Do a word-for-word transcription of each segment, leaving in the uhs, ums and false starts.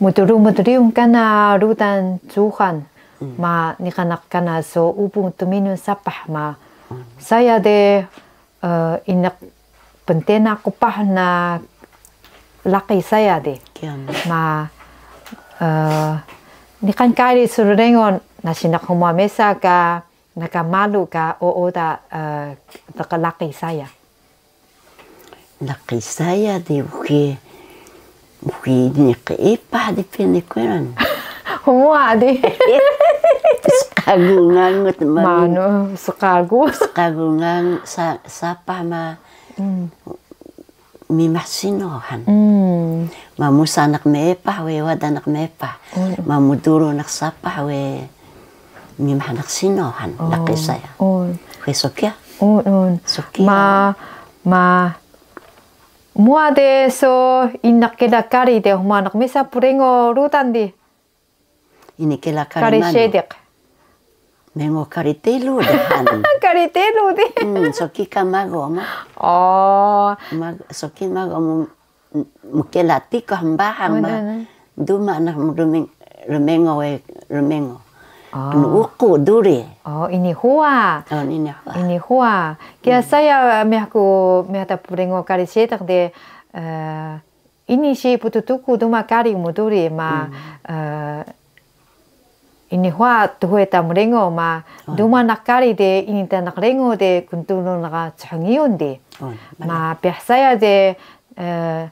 Mdrumdriung kana rudan cuxan, ma niqan naq kana so ubung tminun sapah ma saya de, eh, inaq pntena qpah na laqi saya de. Ma, eh, niqan kari su rrengo nasi naq hmuwa mesa ka naka malu ka ooda, eh, laqi saya. Laqi saya de uxe, uxe ini qeepah de peni kueran. Hmuwa de. Sqagu ngangut manu. Manu, sqagu. Sqagu ngangut sapah ma mimah sino han. Ma musa naq meepah we wada naq meepah. Ma mduru naq sapah we mimah naq sino han, laqi saya. Uxe so kiya. So kiya. Ma, ma, muwa de so inaq kela kari de hmuwa naq mesa prengo rudan di. Ini kela kari manu. Kari seediq. Mengo kari telu de han. Kari telu de. So kika mago ma. So ki mago mu mkela tikuh mbahang ma duma naq rmengo we rmengo. Nuuqu duri. Ini huwa. Ini huwa. Kiya saya meyah ku meyah ta prengo kari seediq de, eh, ini si ptutuku duma kari mduri ma, eh, ini huwa tuhuy ta mrengo ma duma naq kari de ini ta naq rengo de kntulun naq chngiyun de. Ma peyah saya de, eh,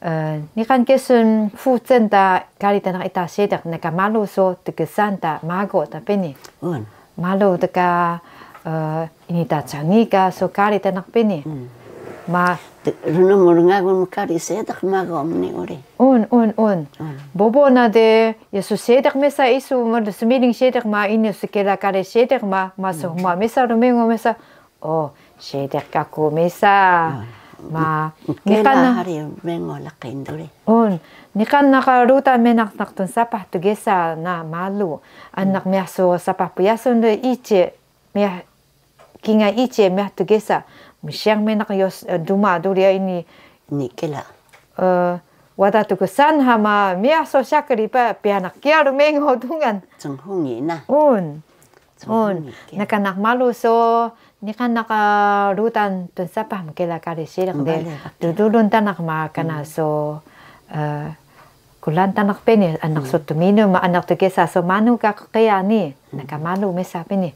eh, niqan kesun fucen ta kari ta naq ita seediq naka malu so tgsan ta mago ta peni. Malu deka, eh, ini ta cangi ka so kari ta naq peni. Ma rnum rngagun mkari seediq mago mni uri. Un, un, un. Bobo na de, ya so seediq mesa isu, ma smiling seediq ma ini so kela kari seediq ma, ma so hmuwa mesa rmengo mesa. O, seediq ka ku mesa. Ma niqan na hari rmengo laqi nduri. Un, niqan naq rudan mnaq naq tun sapah tgesa na malu. Anaq meyah so sapah pyasun de ice, meyah kingal ice meyah tgesa. Msiyang mnaq yos, eh, duma duri ini. Ini kela. Eh, wada tgsan ha ma meyah so shakri pa pyanaq kiya rmengo dungan. Cnghungi na. Un. Naka naq malu so, niqan naq rudan tun sapah mkela kari seediq de. Dudulun ta naq ma kana so, eh, kulan ta naq peni, anaq so tminun ma anaq tgesa so manu ka qqiya ni, naka malu mesa peni.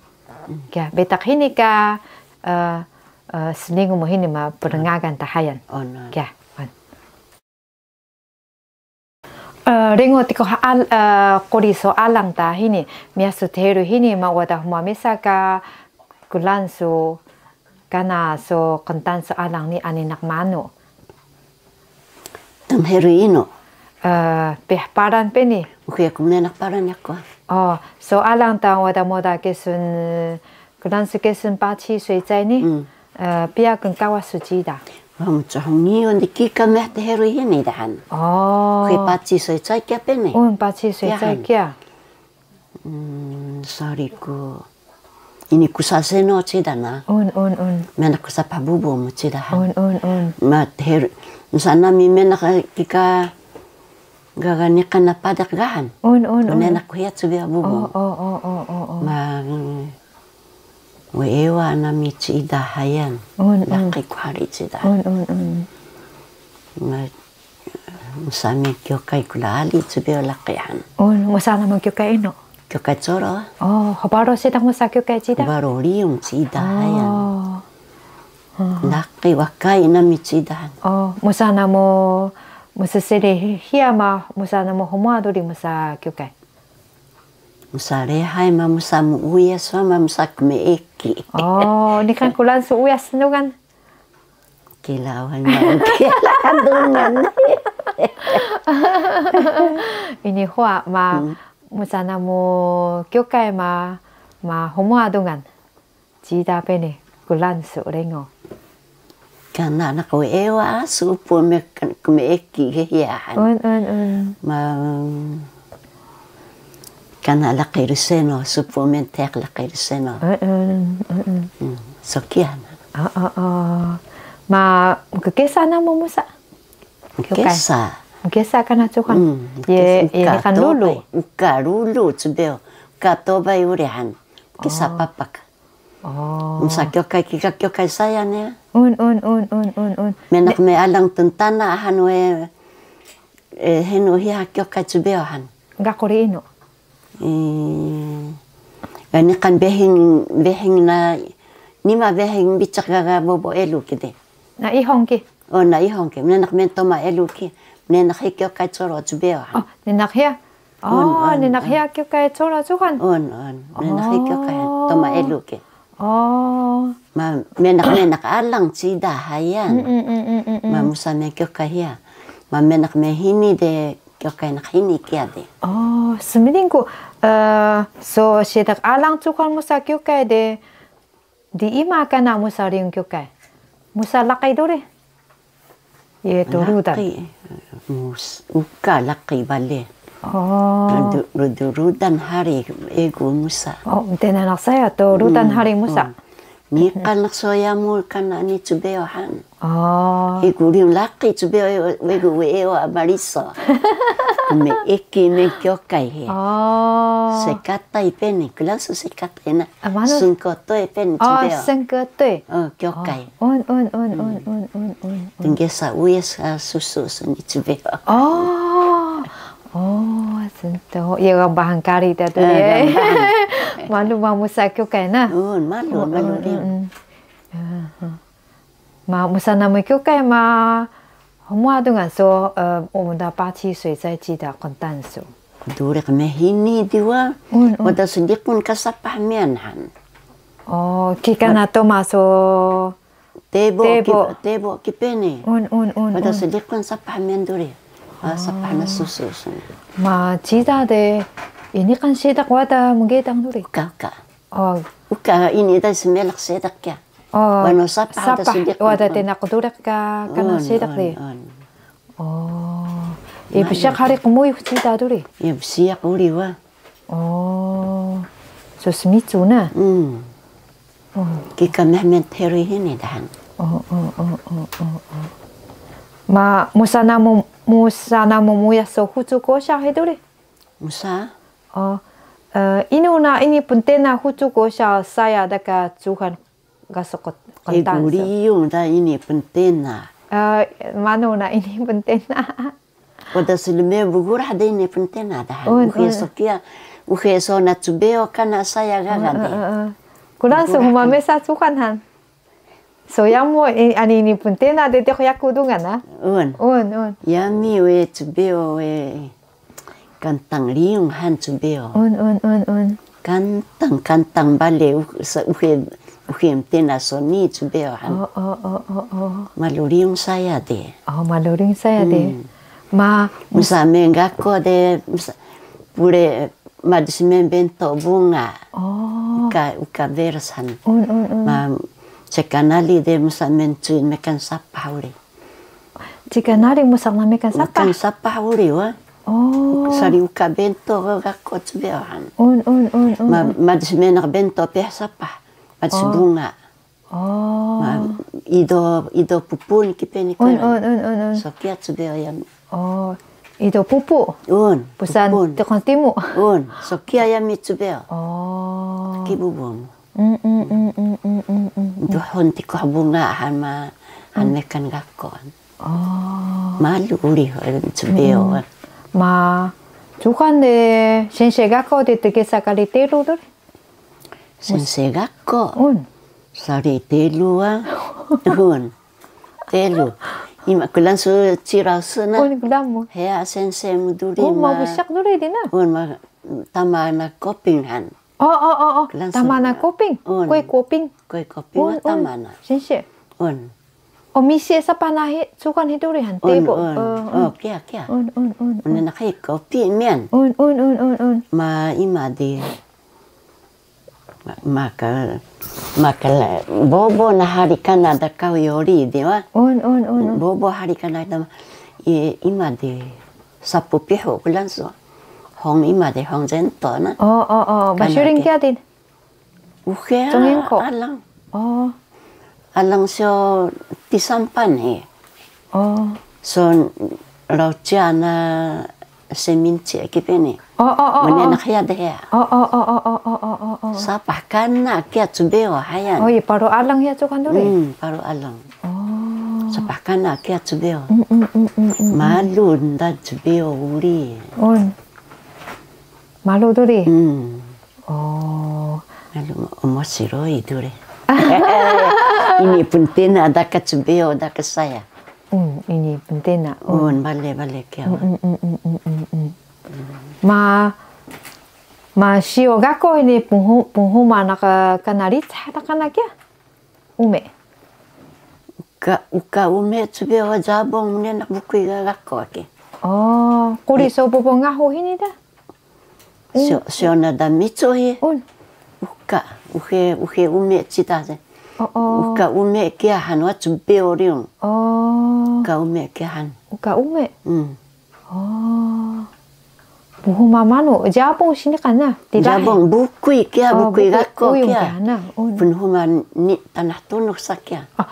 Kiya, bitaq hini ka, eh, eh, sningu mu hini ma prngagan ta hayan. Kiya. Eh, rengo tikuh al-, eh, quri so alang ta hini, meyah su theru hini ma wada hmuwa mesa ka kulan su kana so qntan su alang ni ani naq manu. Tmheru inu? Eh, peyah Paran peni. Uxe ku mnenaq Paran yaku. O, so alang ta wada moda kesun, kulan su kesun paci suicai ni. Eh, piya knkawas su ciida? Wa, mcahung ngiyun di kika meh theru hini dahan. O. Kwi paci suicai kiya peni? Un, paci suicai kiya. Sari ku. Ini ku saseno ciida na. Un, un, un. Mnaq ku sapah bubu mu ciida han. Un, un, un. Ma theru. Msa nami mnaq kika gaga niqan na padiq gahan. Un, un, un. Mnenaq ku hiya cbiyaw bubu. O, o, o. Ma Weewa nami ciida hayan. Laqi ku hari ciida. Ma, msa mi kyokay ku laali cbiyaw laqi han. Msa namu kyokay inu? Kyokay Coro. O, hbaro seediq msa kyokay ciida? Hbaro Riyung ciida hayan. Laqi wakay nami ciida han. O, msa namu msseri hiya ma, msa namu hmuwa duri msa kyokay? Msa rehay ma msa muuyas ma msa kmeeki. O, niqan kulan su uyas dungan? Kilawan ma kilawan dungan. Ini huwa ma msa namu kyokay ma, ma hmuwa dungan? Ciida peni, kulan su rengo. Kana naq weewa, supu me kmeeki ge hiya han. Un, un, un. Ma, kana laqi rseno, supu me teq laqi rseno. Un, un, un, un. So kiya na. O, o, o. Ma, mkkesa namu msa? Kyokay. Mkkesa. Mkesa kana cuxan. Mm, ye, mkesa, ye niqan lulu. Uka rulu cbeyo. Uka tobay uri han. Mkesa papak. Oh. Msa kyokay, kika kyokay saya niya. Un, un, un, un, un, un. Menaq me alang tntana han we, eh, henu hiya kyokay cbeyo han. Ga quri inu? Eh, ga niqan behing, behing na, nima behing bicaq gaga bobo elu kidi. Na ihong ki? O, na ihong ki. Mnenaq men toma elu ki. Mnenaq hi kyokay coro cbeyo han. O, mnenaq hiya? O, mnenaq hiya kyokay coro cuxan? Un, un. Mnenaq hi kyokay toma elu ki. O. Ma, menaq, menaq alang cida hayan. Mm, mm, mm, mm, mm, mm. Ma, musa me kyokay hiya. Ma, menaq me hini de kyokay naq hini kiya de. O, smiling ku, eh, so seediq alang cuxan musa kyokay de, di ima kana musa riyung kyokay? Musa laqi duri? Ye, to rudan. Laqi, mus-, uka laqi bale. O. Rudu-, rudu-, rudan hari egu musa. O, mtena naq saya to rudan hari musa. Mm, mm. Niqan naq so yamu kana ni cbeyo han. O. Egu riyung laqi cbeyo, egu we ewa mariso. Kmeeki me kyokay he. O. Sekatay peni, klasu sekatay na. A, manu? Sngkotoy peni cbeyo. O, sngkotoy. O, kyokay. O, un, un, un. Tngesa uyas, a, susu suni cbeyo. O. O, sngkotoy. Ye, ga bahan kari ta tu ye. Ga bahan. Malu ma musa kyokay na. Un, malu, malu riyung. Ma musa namu kyokay ma hmuwa dungan so, eh, 我們的八七水災記得滾蛋 su. Duri qmhini diwa, wada sdiqun ka sapah miyan han. O, kika na toma so tebo, tebo ki peni. Un, un, un. Wada sdiqun sapah miyan duri. A, sapah na susu suni. Ma cida de, ini kan seediq wada mgedang duri. Uka, uka. O. Uka ini da smelaq seediq kiya. O, wano sapah da sediq wada tena qduriq ka kana seediq di. O. Ye, bsiyaq hari qmuyux cida duri. Ye, bsiyaq uri wa. O. So smicu na. Mm. O. Kika mehmet heri hini dahan. O, o, o, o, o, o. Ma, musa namu, musa namu muyas so hucu kosa he duri? Musa. O, eh, inu na ini pntena hucu kosa saya daka cuxan ga so qt-, qntan so. Egu riyung da ini pntena. Eh, manu na ini pntena? Wada slme bgurah da ini pntena da. Un, uxe un. So kiya, uxe so na cbeyo kana saya gaga de. Un, un, un, un. Kulan so huma mesa cuxan han. So yamu, eh, ani ini pntena de, de yaku dungan na? Un. Un, un. Yami we cbeyo we kantang riyung han cbeyo. Un, un, un, un. Kantang, kantang bale u-, sa uxe, uxe mtena so ni cbeyo han. O, o, o, o, o. Malu riyung saya de. O, malu riyung saya de. Hmm. Ma, musa me gako de, musa, pure, madis me bento bunga. O. Uka, uka beras han. Un, un, un. Ma, ceka nali de musa me ncuin mekan sapah uri. Ceka nali musa mekan sapah? Mekan sapah uri wa. O. Sari uka bento ga gako cbeyo han. Un, un, un, un. Ma, madis me naq bento peh sapah. Madis bunga. O. Ma, ido, ido pupun ki peni. Un, un, un, un, un. So kiya cbeyo yami. O, ido pupu. Un, pupun. Pusan tiqun timu. Un, so kiya yami cbeyo. O. Ki bubung. Mm, mm, mm. Duhun tikuh bunga han ma, han mekan gako. O. Malu uri cbeyo. Mm. Ma, cuxan de, sensei gako de tgesa kari teru duri? Sensei gako. Un. Sari telu wa. Un. Telu. Ima kulan su ciraw su na. Un, kulan mu. Heya sensei mu duri ma. Un, ma bsiyaq duri di na. Un, ma tama na koping han. O, o, o, o. Kulan su. Tama na koping. Un. Kue koping. Kue koping wa tama na. Sensei. Un. O, misi sapah na hi, cuxan hi duri han, tebo. Un, un. O, kiya, kiya. Un, un, un, un. Mnenaq hi kopi miyan. Un, un, un, un, un. Ma ima di. Ma-, maka, maka la-, bobo na hari kana da kawi uri di wa. Un, un, un, un. Bobo hari kana da, i-, ima di. Sapu pihu kulan so. Hong ima di, hong zento na. O, o, o. Kana basuring ke. Kiya di. Uxe, alang. O. Alang so tisampan he. O. So, Lauciya na seminci ki peni. O, o, o, o. Mnenaq hiya de hiya. O, o, o. Sapah kana kiya cbeyo hayan. O, ye paru alang hiya cukan duri? Hmm, paru alang. O. Sapah kana kiya cbeyo. Mm, mm, mm, mm, mm, mm. Malu nda cbeyo uri. Un. Malu duri? Hmm. O. Malu, omosiroi duri. Ini pntena da ka cbeyo da ka saya. Un, ini pntena. Un. Un, bale, bale kiya. Mm, mm, mm. Ma, ma siyo gako ini pnhu-, pnhuma naq kana ricah naq kana kiya? Ume. Uka, uka ume cbeyo wa jabong mnenaq bukuy ga gako ki. O, quri so bobo ngahu hini da? Siyo, siyo na da micu hi. Un. Uka, uxe, uxe ume cida de. O, o. Uka ume kiya han wa cbeyo riyung. O. Uka ume kiya han. Uka ume? Hmm. O. Pnhuma manu, jabong sini kana, tida he. Jabong, bukuy kiya, o, bukuy gako uyung kiya. Kiya na. Un. Pnhuma ni Tanah Tunux sa kiya. A,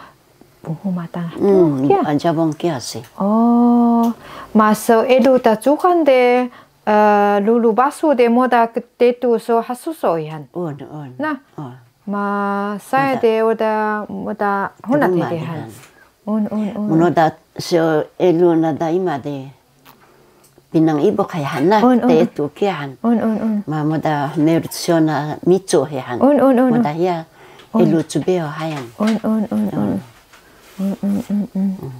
pnhuma Tanah Tunux kiya. Hmm, jabong kiya si. O. Ma so elu ta cukan de, eh, lulu basu de moda ktetu so hasuso ihan. Un, un. Na. O. Ma saya de oda, oda hona tede han. Un, un, un. Mnoda so elu na da ima de. Pinang ibuq hiya han na, un, un, tetu kiya han. Un, un, un. Ma moda merut siyo na micu hiya han. Un, un, un, un. Moda hiya elu cbeyo hayan. Un, un, un, un. Un, un, un, un.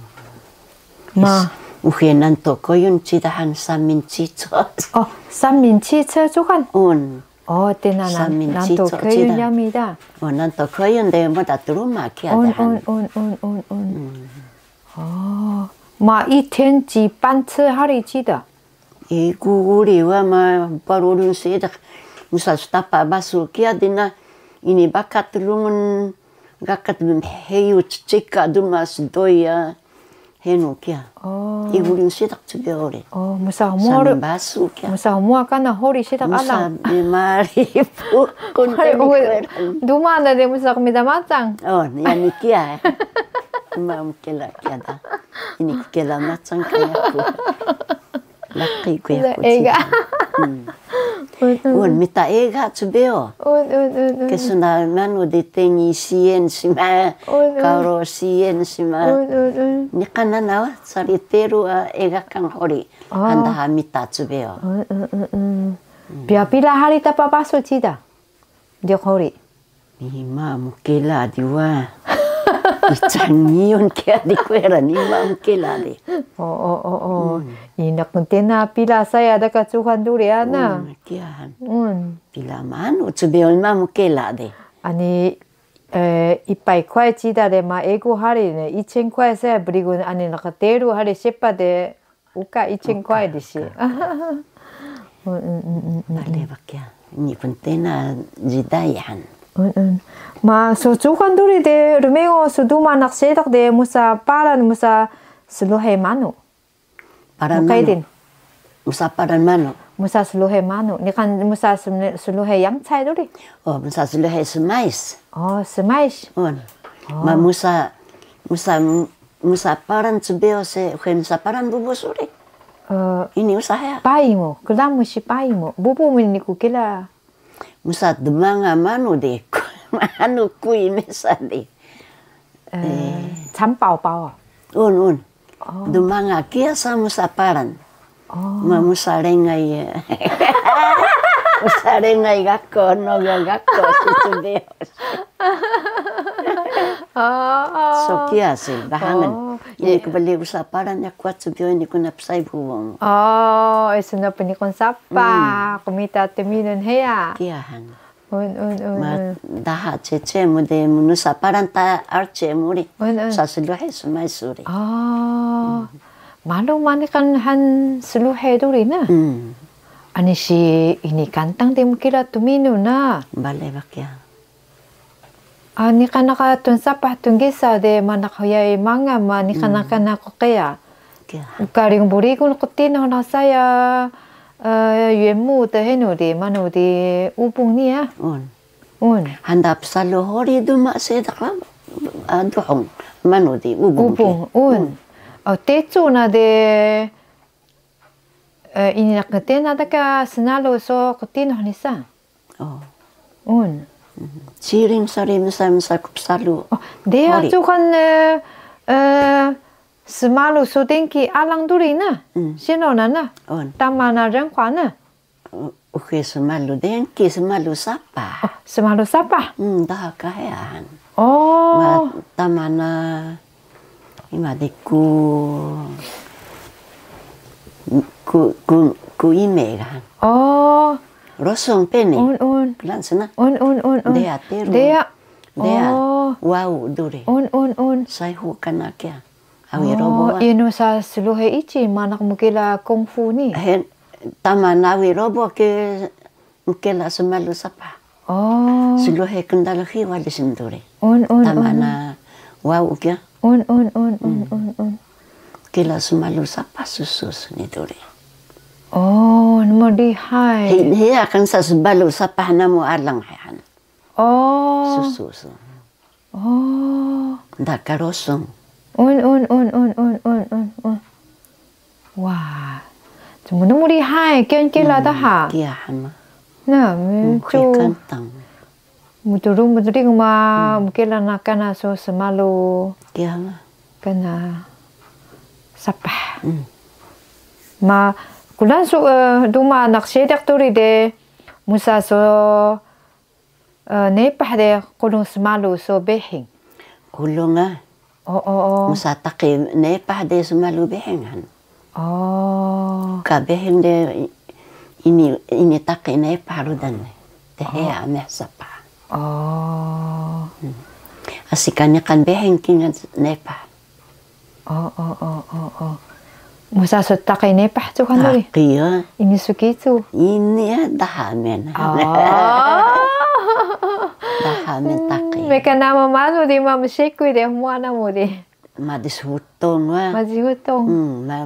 Ma. Uxe nanto koyun cida han samin cicu. O, samin cicu cukan? Un. O, tena nan, samin nanto cicu koyun cida. Yami da. O, nanto koyun de moda truma kiya da han. Un, un, un, un, un. Hmm. O, ma, 一天几班次 hari cida? Egu uri wa ma paru run seediq. Musa stapa basu kiya dina ini bakat lungun gakat mheyu ceceka duma sdoi ya. Henu kiya. O. Egu run seediq cbeyo uri. O, musa hmuwa. Samin basu kiya. Musa hmuwa kana hori seediq alang. Musa mari pu kunta. Hari, mi o, kueran. Duma na de musa kmida macang. O, yami kiya. Duma mkela kiya da. Ini kkela macang ka yaku. Laqi ku yaku. Ega. Cida. Hmm. Un, un. Un, mita ega cbeyo. Un, un, un, un. Kesun na manu de tengi siyen sima, un, un, karo siyen sima. Un, un, un. Niqan nana wa, sari teru, a, ega kan hori. O. Handa ha mita cbeyo. Un, un, un, un. Hmm. Piya pila hari tapa basu cida? Diq hori. Ima mkela di wa. Icang ngiyun kiya di kueran, ima mkela di. O, o, o, o. Hmm. Ini kntena pila saya da ka cuhan duri ana. Hmm, kiya han. Hmm. Pila manu cbeyo ima mkela di. Ani, eh, 一百块 cida de ma egu hari ne, 一千块 saya brigun ani naq teru hari sepa de. Uka 一千块 di si. Uka, uka. Un, un, un, un, un. Bale ba kiya. Ini pntena jiday han. Un, un. Ma, so cukan duri de, rmengo so duma naq seediq de, musa Paran, musa sluhe manu. Paran manu. Mkaydin. Musa Paran manu. Musa sluhe manu. Niqan musa sm-, sluhe yamcay duri. O, musa sluhe smais. O, smais. Un. O. Ma musa, musa Musa Paran cbeyo se, uxe musa Paran bubu suri. Eh, ini usa heya. Payi mu, klaun mu si payi mu. Bubu mu ini ku kela. Musa dmanga manu de, manu kui mesa de. Eh, 蚕宝宝. Un, un. O. Dmanga kiya sa musa Paran. O. Ma musa rengay. Musa rengay gako, nogo gako, si cbeyo. O, o. So kiya si, bahangan. O, ini ye. Kbali usa Paran ya kuat cbeyo ini kuna psai buwong. O, e suna pnikun sapah, hmm, qmita tminun heya. Kiya han. Un, un, un, un. Ma daha cece mu de mnusa Paran ta arce mu ri. Un, un. Sa sluhe smais uri. O. Hmm. Malu mani kan han sluhe duri na. Hmm. Ani si ini kantang de mkela tminun na. Bale ba kiya. Ani kana ka tun sapah tun gesa de mana ka huyai manga ma ni kana, hmm, kana ko qeya. Kiya. Uka ring burigun qtino na saya, eh, yumu de henu de manu de ubung ni ya. Un. Un. Handa psalu hori duma seediq, ah, duhung. Manu di, ubung di. Ubung, un. Un. O, tecu na de, Eh, ini naq ktena ta ka snalu so qtinuh ni sa. Oh. Un. Siring sari mesa mesa ku psalu. Oh, deya cuxan, eh, eh, smalu so dengki alang duri na. Sino na na. Un. Tama na rengkwa na. Uxe smalu dengki, smalu sapah. Oh, smalu sapah. Hmm, daha ka heya han. Oh. Ma, tama na ima de ku, ku, ku, ku ime ga han. Oh. Rosong peni. Un, un. Lan sna. Un, un, un, un. Deya teru. Deya. Deya. Oh. Wau duri. Un, un, un. Saihu kana kiya. Awi robo. Oh, inu sa sluhe ici manaq mkela kungfu ni. Hen, tama na awi robo ke mkela smalu sapah. Oh. Sluhe kndalax hiya wali snduri. Un, un, un. Tama na wau kiya. Un, un, un, un, un, un. Mkela smalu sapah susu sni duri. Oh, nmu dihai. He, heya kan sa smalu sapah namu alang heya han. Oh. Susu su. Oh. Nda ka rosong. Un, un, un. Wah. Cuma nmu dihai, kiya kela daha. Kiya hama. Na, me cu. Kantang. Muturu muturi ma, mkela na kana so smalu. Kiya hama. Kana sapah. Ma, kulan so, eh, duma naq seediq duri de, musa so Eh, nepah de qulung smalu so behing. Qulung ah. Oh, oh, oh. Musa taqi nepah de smalu behing han. Oh. Ka behing de ini, ini taqi nepah rudan. Tehe ameh sapah. Oh. Hmm. Asi ka niqan behing kingal nepah. Oh, oh, oh, oh, oh. Musa so taqi nepah cuxan duri? Taqi ya. Ini so kicu. Ini ya, daha men. Oh. Daha men taqi. Meka nama manu di ma msikuy de, hmuwa namu di. Madis hutong wa. Madis hutong. Hmm, ma,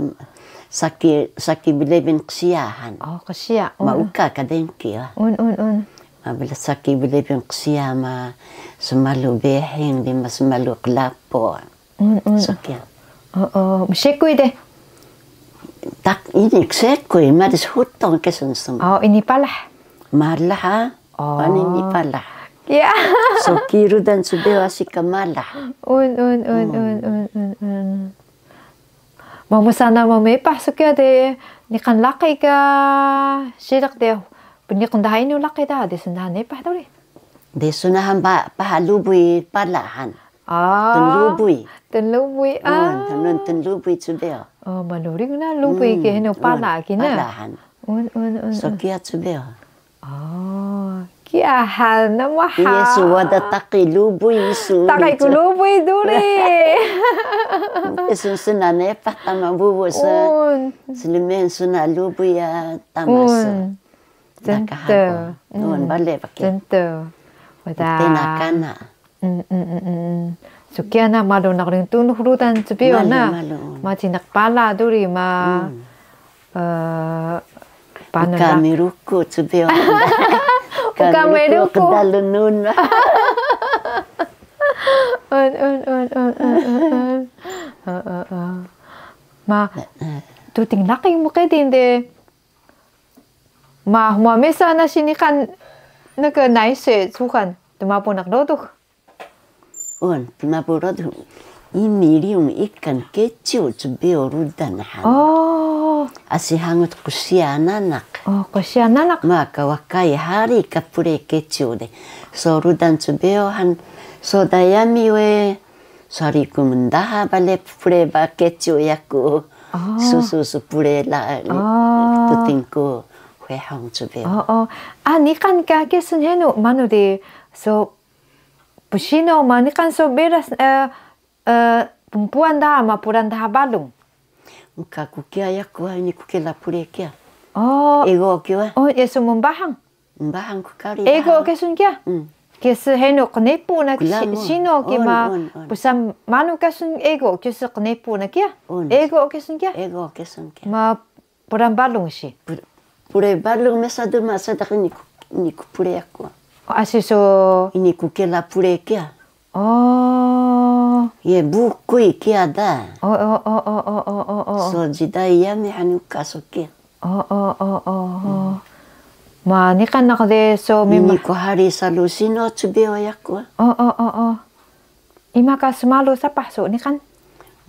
saki, saki blebin qsiya han. Oh, qsiya. Ma uka ka dengki wa. Un, un, un. Ma bla saki blebin qsiya ma smalu behing di ma smalu qlapo. Un, un. So kiya. Oh, oh. Msekuy de. Tak, ini ksekuy, madas hutong kesun sum. Oh, ini palah. Malah, ha? Oh. Ani ini palah. Kiya. So ki rudan cbeyo asi ka malah. Un, un, un, un, un, un, un. Mamu sana mamu epah so kiya de, niqan laqi ka seediq de, pniq daha inu laqi daha de, sndaha nepah duri. De sunahan ba paha lubuy pala han. Ah. Tnlubuy. Tnlubuy, ah. Tnlubuy cbeyo. Oh, maluring na lubuy ki hnu pala ki na. Pala han. Un, un, un. So kiya cbeyo. Oh, kiya han na maha. Iya, su wada taqi lubuy su. Taqi ku lubuy duri. Esun suna nepah tama bubu sa. Un. Slimen suna lubuy ya tama sa. Un. Tntu. Naka hapo. Nuan bale pake. Tntu. Wada. Tena kana. Mm, mm, mm, mm. So kiya na malu naq ring tunux rudan cbeyo na. Malu, malu. Ma cinaq pala duri ma. Mm. Eh, panu uka da. Miruku cbeyo. Uka miruku. Kdalun nun. Un, un, un, un, un, un. Eh, eh, eh. Ma, tuting laqi mu qedin de. Ma, hmuwa mesa nasi niqan naka naise cuxan, tmapu naq rodux. Un, tmapu rodux. Ini riyung ikan keciw cbeyo rudan han. Oh. Asi hangut qsiya nanaq. Oh, qsiya nanaq. Ma ka wakay hari ka pure keciw de. So rudan cbeyo han, so dayami we. Sari ku mndaha bale pure ba keciw yaku. Oh. Susu su pure la, oh, tuting ku hwehong cbeyo. Oh, oh. Ah, niqan ka kesun henu, manu di, so, psino ma niqan so beras, eh, eh, pnpuan daha ma puran daha balung. Mka ku kiya yaku ha ini ku kela pure kiya. Oh. Ego kiya wa. Oh, ya so mbahang. Mbahang ku kari. Ego daha. Kesun kiya? Mm. Kesun henu qnepu na ki. Klamu. Sino ki. On, ma on, on. Psaan manu kesun ego, kesun qnepu na kiya? On. Ego kesun kiya? Ego kesun kiya. Ma puran balung si? Pur-, pure balung mesa duma sedaq ini ku, ini ku pure yaku. Oh, asi so. Ini ku kela pure kiya. Oh. Ye, bukuy kiya da. Oh, oh, oh. So, jiday yami hanu ka so kiya. O, o, o, o, o. Ma niqan naq de so mima. Ini ku hari salu sino cbeyo yaku. O, o, o, o. Ima ka smalu sapah su niqan?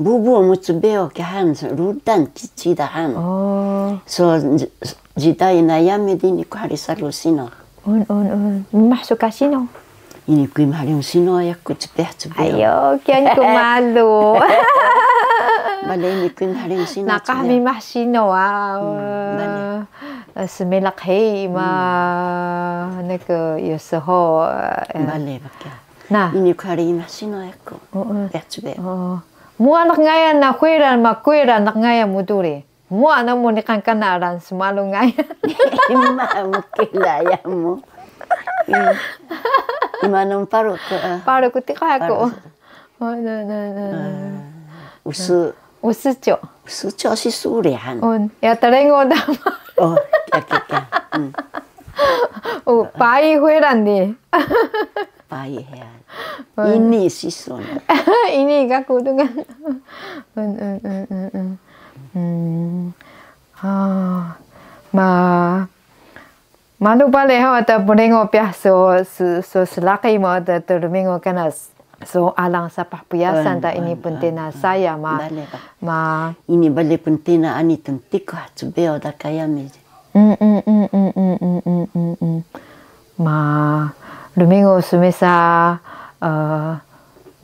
Bubu mu cbeyo ki han, rudan cici da han. O. So, j-, jidai na yami de ini ku hari salu sino. Un, un, un. Mimah su ka sino? Ini ku ima hari sino yaku cbeyo, cbeyo. Ayo, kiyan ku malu. Bale ini ku ima hari sino. Naqah cbeyo. Mimah sino, ah. Hmm, bale. Eh, smelaq hei ma, hmm, naka yosoho, eh. Bale, bale. Na. Ini ku hari ima sino yaku. O, o. Cbeyo, cbeyo. O. Mu anak ngaya na Hueran ma Kueran anak ngaya mu duri. Mu ana mu niqan kana alang smalu ngaya. Ima mu kela ya mu. Ima nung paru ku, ah. Paru ku tiqa ku. Paru. O, na, na, na, na. Ah, usu. Usu co. Usu co si suri han. Un, ya tarengo dama. O, kiya, kiya, kiya. Hmm. O, pai Hueran de. Pai heya. Ini sisun. Ini gaku dungan. Un, un, un, un, un. Hmm. Ah, ma, malu bale ha wada mrengo piyah so, so, so slaqi ma wada rmengo kana so alang sapah pyasan da ini pntena saya ma. Bale ba. Ma. Ini bale pntena ani tntikuh cbeyo da kaya mi. Mm, mm, mm, mm. Ma, rmengo smesa, eh,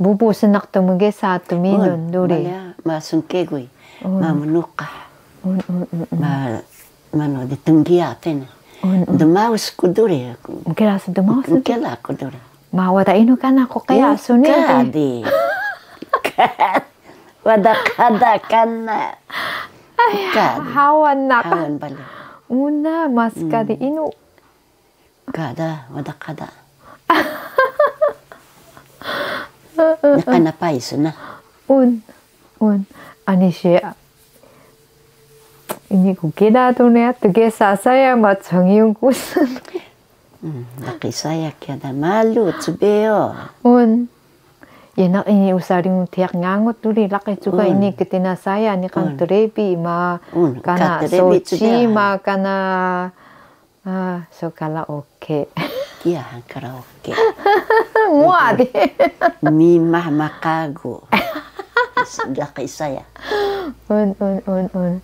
bubu snaq tmgesa tminun duri. Bale, ma sngkeguy, ma mnuqah. Un, un, un, un. Ma, manu, de tnggiya tena. Un, un. Dmaus ku duri. Mkela su dmaus? Mkela ku duri. Ma wada inu kana ku qeya suni. Uka di. Wada qada kana. Ay, uka di. Hawan na. Hawan bale. Una, mas ka di inu. Qada, wada qada. Niqan na pais na. Un, un. Ani si, ini ku kida tu ne, tgesa saya ma cangiyung kusun. Hmm, laqi saya kiya da malu cbeyo. Un. Ye naq ini usa ringu tiyaq ngangut duri laqi cuka ini ktna saya niqan trebi ma kana soci ma kana, ah, so karaoke. Kiya han karaoke. Muwa di. Mimah makagu. Laqi saya. Un, un, un, un.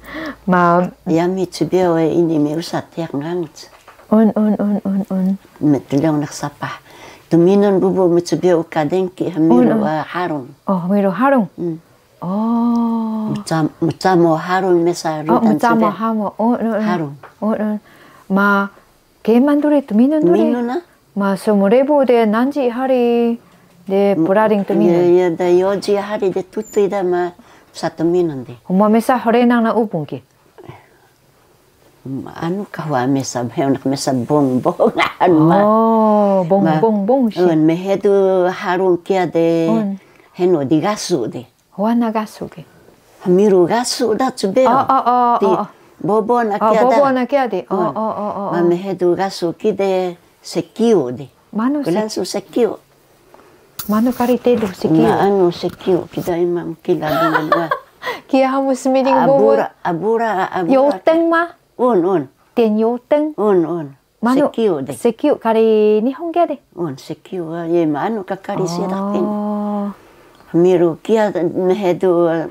Ma. Yami cbeyo ini mi usa tiyaq ngangut. Un, un, un, un, un. Mtlung naq sapah. Tminun bubu mcbeyo uka dengki hmiru, ah, harung. Oh, hmiru harung. Hmm. Oh. Mcam-, mcamo harung mesa rudan. Oh, mcamo hamo. Oh, no, no. Harung. Oh, no. Ma, keman duri, tminun duri. Tminun na. Ma, so mrebu de nanji hari de praring tminun. Iya, iya, de yoji hari de tutui da ma sa tminun de. Homa mesa hrenang na ubung ki. Anu ka huwa mesa, hew naq mesa bongbong, anu ma. Oh, bongbong, bong si. Un, mhedu harung kiya de, henu di gasu de. Huwa na gasu ke? Hmiru gasu da cbeyo. Oh, oh, oh, oh. Di bobo na kiya da. Oh, bobo na kiya de. Oh, oh, oh, oh. Ma mhedu gasu ki de sekiyu de. Manu se-, kulan su sekiyu. Manu kari teru sekiyu? Ma anu sekiyu, kida ima mkila dungan wa. Kiya hamu smiling bubu. Abura, abura, abura. Yoteng ma? Un, un. Ten yoteng? Un, un. Manu sekiyu de. Sekiyu kari Nihon kiya de? Un, sekiyu, ah, ye ma anu ka kari siya daqin. Oh. Hmiru kiya mhedu, eh,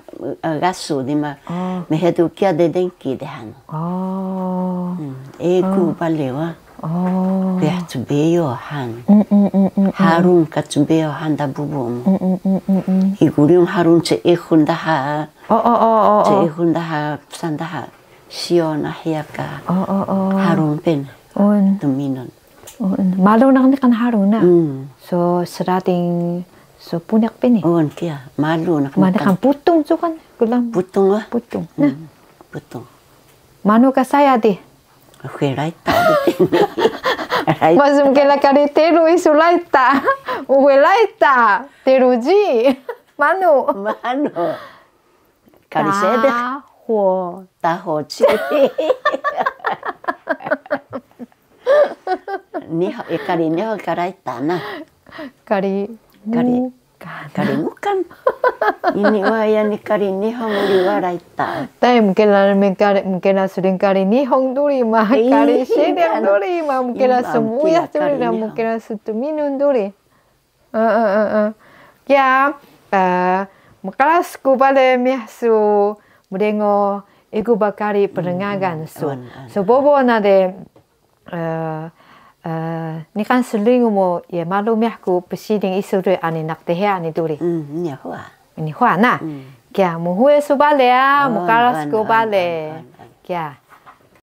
gasu de ma. Oh. Mhedu kiya de dengki de han. Oh. Hmm, egu bale wa. Oh. Peyah cbeyo han. Mm, mm, mm, mm, mm. Harung ka cbeyo han da bubu mu. Mm, mm, mm, mm, mm. Iguriung harung ceehun daha. Oh, oh, oh, oh, oh. Ceehun daha, psan daha. Siyo na hiya ka. Oh, oh, oh. Harung peni. Un. Tminun. Un. Malu naq niqan harung na. Hmm. So srading, so puniq peni. Un, kiya. Malu naq niqan. Ma niqan putung cukan, kulang. Putung wa. Putung. Nah. Hmm. Putung. Manu ka saya di? Uxe raita di. Raita. Masum kela kari teru isu raita. Uxe raita. Teru ji. Manu. Manu. Kari seediq. Taho. Taho ci. Niho, eh, kari Niho ka raita na. Kari, kari, mukan. Kari mukan. Ini wa yani kari Nihong uri waray ta. Tay mkela mkela sring kari Nihong duri ma, kari Sediq duri ma, mkela smuyah duri ma, mkela stminun duri. Kiya, mkala sku bale miyah su mrengo egu ba kari pnrngagan su. So bobo na de niqan slingu mu ye malu miyah ku psiling isu duri ani naq dheya ani duri. Ini huwa. Ini huwa na. Kiya, mhuwe su bale a, mkala sku bale. Kiya.